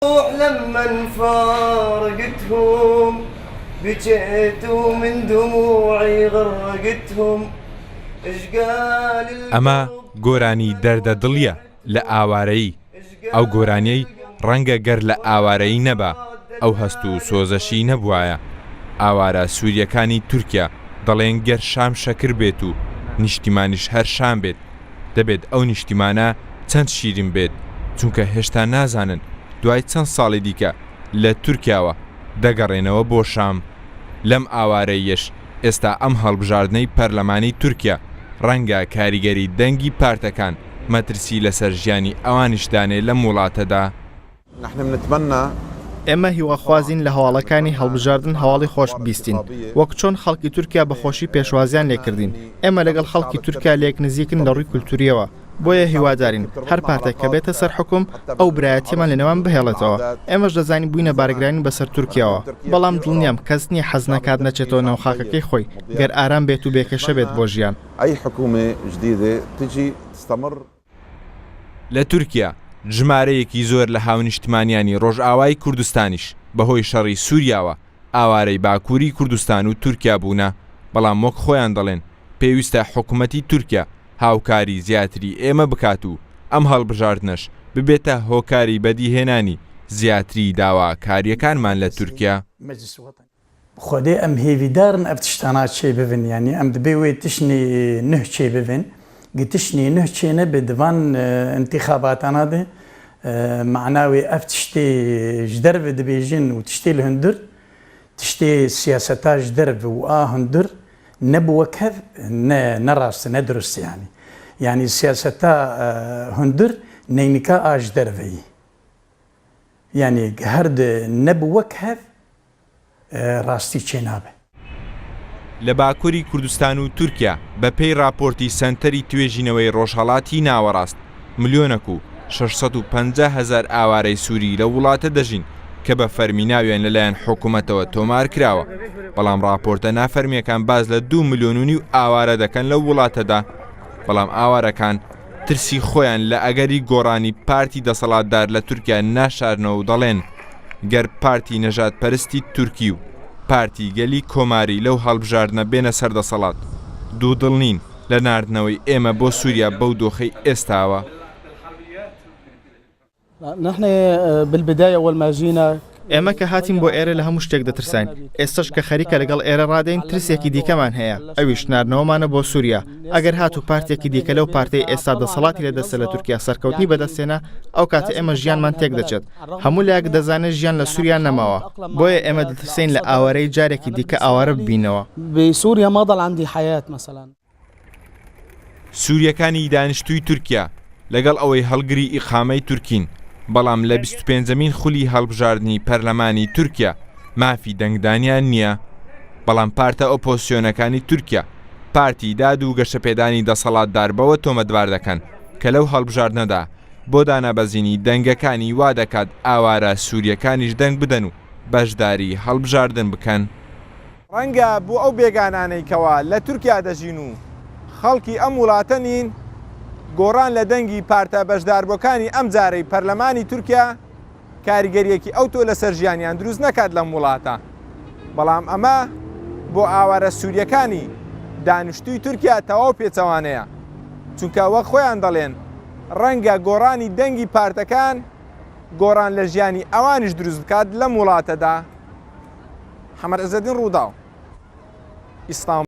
لما فارقتهم بكيت ومن دموعي غرقتهم ئەمە گۆرانی دەردە دڵیە لە ئاوارەیی، ئەو گۆرانیەی ڕەنگە گەر لە ئاوارەیی نەبا ئەو هەست و سۆزەشی نەبوایە. ئاوارە سوریەکانی تورکیا دەڵێن گەر شام شەکر بێت و نیشتیمانیش هەر شام بێت، دەبێت ئەو نیشتیمانە چەند شیرین بێت، چونکە هێشتا نازانن دوای چەند ساڵی دیکە لە تورکیاوە دەگەڕێنەوە بۆ شام. لەم ئاوارەییەش ئێستا ئەم هەڵبژاردنەی پەرلەمانی تورکیا ڕەنگە کاریگەری دەنگی پارتەکان مەترسی لەسەر ژیانی ئەوانیش دانێ لەم وڵاتەدا. ئێمە هیواخوازین لە هەواڵەکانی هەڵبژاردن هەواڵی خۆش ببیستین، وەک چۆن خەڵکی تورکیا بە خۆشی پێشوازیان لێکردین، ئێمە لەگەڵ خەڵکی تورکیا لێک نزیکن لە ڕووی کولتورییەوە، بۆیە هیوادارین هەر پارتێک کە بێتە سەر حوکم ئەو برایەتیەمان لەنێوان بهێڵێتەوە، ئێمەش دەزانین بووینە بارگرانی بەسەر تورکیاوە، بەڵام دڵنیام کەس نییە حەز نەکات نەچێتەوە ناو خاکەکەی خۆی گەر ئارام بێت و بێ کێشە بێت بۆ ژیان. لە تورکیا ژمارەیەکی زۆر لە هاونیشتمانیانی ڕۆژئاوای کوردستانیش بەهۆی شەڕی سوریاوە ئاوارەی باکوری کوردستان و تورکیا بوونە، بەڵام وەک خۆیان دەڵێن پێویستە حکومەتی تورکیا هاوکاری زیاتری ئێمە بکات و ئەم هەڵبژاردنەش ببێتە هۆکاری بەدیهێنانی زیاتری داواکارییەکانمان لە تورکیا. خودێ ئەم هێڤیدارن ئەڤ تشتانا چێ بڤن یانی ئەم دبێ وێ تشنی نوه چێ بڤن گ تشنی نوه چێ نەبێ د ڤان ئنتیخاباتانا دێ مەعنا وێ ئەڤ تشتێ ژ دەرڤ دبێژن و تشتێ ل هندر تشتێ سیاسەتا ژ دەرڤ و ئا هندر نەبوو وەک هەڤ نە نە ڕاستە نە دروستە یانی یانی سیاسەتا هندر نەینکا ئا ژ دەرڤەیی یانی گ هەر د نەبوو وەک هەڤ ڕاستی چێ نابێ. لە باکوری کوردستان و تورکیا بە پێی ڕاپۆرتی سەنتەری توێژینەوەی ڕۆژهەڵاتی ناوەڕاست ملیۆنەک و 650 هەزار ئاوارەی سوری لەو وڵاتە دەژین کە بە فەرمی ناویان لەلایەن حکومەتەوە تۆمار کراوە بەڵام ڕاپۆرتە نافەرمیەکان باس لە دوو ملیۆن و نیو ئاوارە دەکەن لەو وڵاتەدا بەڵام ئاوارەکان ترسی خۆیان لە ئەگەری گۆڕانی پارتی دەسەڵاتدار لە تورکیا ناشارنەوە و دەڵێن گەر پارتی نەژادپەرستی تورکی و پارتی گەلی کۆماری لەو هەڵبژاردنە بێنە سەر دەسەڵات دوودڵ نین لە ناردنەوەی ئێمە بۆ سوریا بەو دۆخەی ئێستاوە. ئێمە کە هاتین بۆ ئێرە لە هەموو شتێک دەترساین، ئێستەش کە خەریکە لەگەڵ ئێرە ڕادێین ترسێکی دیکەمان هەیە، ئەویش ناردنەوەمانە بۆ سووریا، ئەگەر هاتوو پارتێکی دیکە لەو پارتەی ئێستا دەسەڵاتی لەدەستە لە تورکیا سەرکەوتنی بەدەستهێنا، ئەو کاتە ئێمە ژیانمان تێکدەچێت، هەموو لایەک دەزانێت ژیان لە سووریا نەماوە، بۆیە ئێمە دەترسێین لە ئاوارەیی جارێکی دیکە ئاوارە ببینەوە. سورییەکانی دانیشتووی تورکیا لەگەڵ ئەوەی هەڵگری ئیقامەی تورکین، بەڵام لە بیست و پێنجەمین خولی هەڵبژاردنی پەرلەمانی تورکیا مافی دەنگدانیان نییە، بەڵام پارتە ئۆپۆزسیۆنەکانی تورکیا پارتی داد و گەشەپێدانی دەسەڵاتدار بەوە تۆمەتبار دەکەن کە لەو هەڵبژاردنەدا بۆ دانابەزینی دەنگەکانی وا دەکات ئاوارە سورییەکانیش دەنگ بدەن و بەشداری هەڵبژاردن بکەن. ڕەنگە بۆ ئەو بێگانانەی کەوا لە تورکیا دەژین و خەڵکی ئەم وڵاتە نین، گۆڕان لە دەنگی پارتە بەشداربووەکانی ئەمجارەی پەرلەمانی تورکیا کاریگەرییەکی ئەوتۆ لەسەر ژیانیان دروست نەکات لەم وڵاتە، بەڵام ئەمە بۆ ئاوارە سورییەکانی دانیشتووی تورکیا تەواو پێچەوانەیە، چونکە وەک خۆیان دەڵێن ڕەنگە گۆڕانی دەنگی پارتەکان گۆڕان لە ژیانی ئەوانیش دروست بکات لەم وڵاتەدا. محەمەد عزەدین رووداو، ئیستانبوڵ.